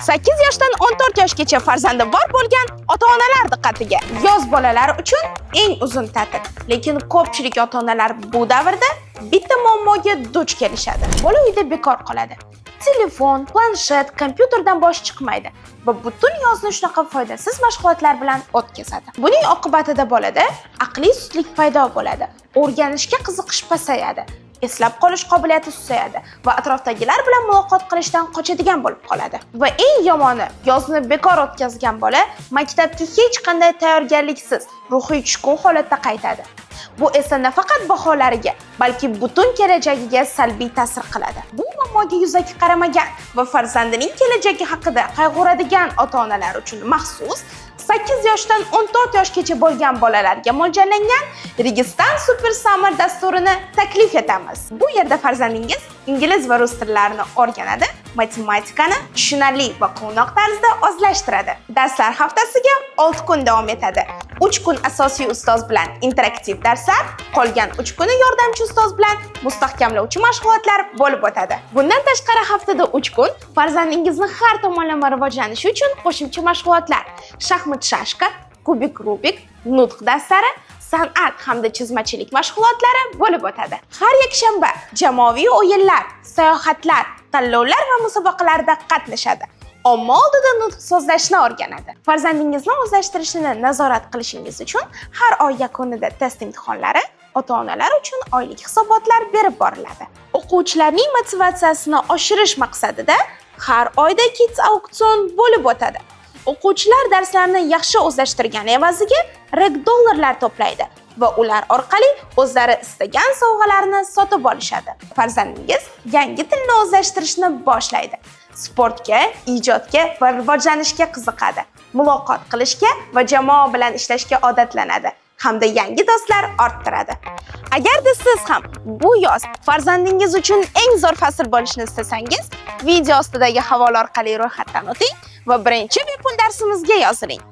8 yoshdan 14 yoshgacha farzandi bor bo'lgan ota-onalar diqqatiga! Yoz bolalar uchun eng uzun ta'til. Lekin ko'pchilik ota-onalar bu davrda bitta muammoga duch kelishadi. Bola uyda bekor qoladi. Telefon, planshet, kompyuterdan bosh chiqmaydi va butun yozni shunaqa foydasiz mashg'ulotlar bilan o'tkazadi. Buning oqibatida bolada aqliy sustlik paydo bo'ladi, o'rganishga qiziqish pasayadi, eslab qolish qobiliyati susayadi va atrofdagilar bilan muloqot qilishdan qochadigan bo'lib qoladi. Va eng yomoni, yozni bekor o'tkazgan bola maktabga hech qanday tayyorgarliksiz, ruhiy tushkun holatda qaytadi. Bu esa nafaqat baholariga, balki butun kelajagiga salbiy ta'sir qiladi. Bu muammoga yuzaki qaramagan va farzandining kelajagi haqida qayg'uradigan ota-onalar uchun maxsus 8 yoshdan 14 yoshgacha bo'lgan bolalarga mo'ljallangan Registan Super Summer dasturini taklif etamiz. Bu yerda farzandingiz ingliz va rus tillarini o'rganadi, matematikani tushunarli va quvnoq tarzda o'zlashtiradi. Darslar haftasiga 6 kun davom etadi. 3 kun asosiy ustoz bilan interaktiv darslar, qolgan 3 kuni yordamchi ustoz bilan mustahkamlovchi mashg'ulotlar bo'lib o'tadi. Bundan tashqari, haftada 3 kun farzandingizni har tomonlama rivojlanishi uchun qo'shimcha mashg'ulotlar: shaxmat, shashka, kubik Rubik, nutq darslari, san'at hamda chizmachilik mashg'ulotlari bo'lib o'tadi. Har yakshanba jamoaviy o'yinlar, sayohatlar, tanlovlar va musobaqalarda qatnashadi. Omma oldida nutq so'zlashni o'rganadi. Farzandingizni o'zlashtirishini nazorat qilishingiz uchun har oy yakunida test imtihonlari, ota-onalar uchun oylik hisobotlar berib boriladi. O'quvchilarning motivatsiyasini oshirish maqsadida har oyda Kids auksion bo'lib o'tadi. O'quvchilar darslarni yaxshi o'zlashtirgani evaziga reg dollarlar to'playdi va ular orqali o'zlari istagan sovg'alarni sotib olishadi. Farzandingiz yangi tilni o'zlashtirishni boshlaydi. Sportga, ijodga va rivojlanishga qiziqadi. Muloqot qilishga va jamoa bilan ishlashga odatlanadi hamda yangi do'stlar orttiradi. Agarda siz ham bu yoz farzandingiz uchun eng zo'r fasl bo'lishini istasangiz, video ostidagi havola orqali ro'yxatdan o'ting va birinchi bepul darsimizga yoziling.